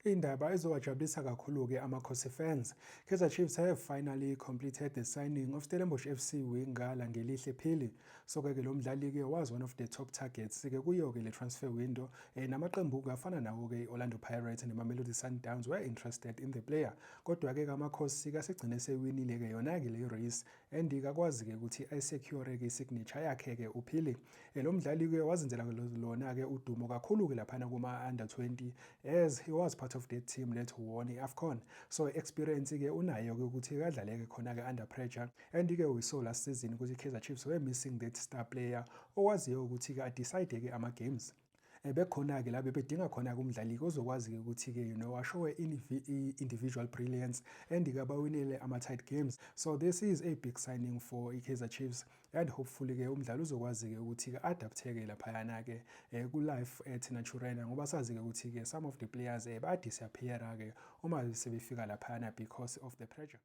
Indaba ezowajabulisa kakhulu-ke Amakhosi fans. Kaizer Chiefs have finally completed the signing of Stellenbosch FC winger Langelihle Phili. So-ke lo mdlali-ke was one of the top targets-ke kuyo-ke le transfer window. Namaqembu-ke afana nawo-ke i-Orlando Pirates neMamelodi Sundowns were interested in the player. Kodwa-ke Amakhosi-ke asegcine sewinile-ke yona-ke le race and akwazi-ke ukuthi ayisecure-ke i-signature yakhe-ke uPhili. Lo mdlali-ke wazenzela lona-ke udumo kakhulu-ke laphana kuma-under 20 as he was part of that team that won i-AFCON. So experience-ke unayo-ke ukuthi kadlaleke khona-ke under pressure, and-ke we saw last season ukuthi i-Kaizer Chiefs were missing that star player owaziyo ukuthi-ke adecide-ke ama-games. Bekhona-ke la bebedinga khona-ke umdlali-ke ozokwazi-ke ukuthi-ke ashowe i-individual brilliance and-ke abawinele ama-tight games. So this is a big signing for i-Kaizer Chiefs, and hopefully-ke umdlali uzokwazi-ke ukuthi-ke adapte-ke laphayana-ke ku-life at Naturena, ngoba sazi-ke ukuthi-ke some of the players bayadisappear-ke uma sebefika laphayana because of the pressure.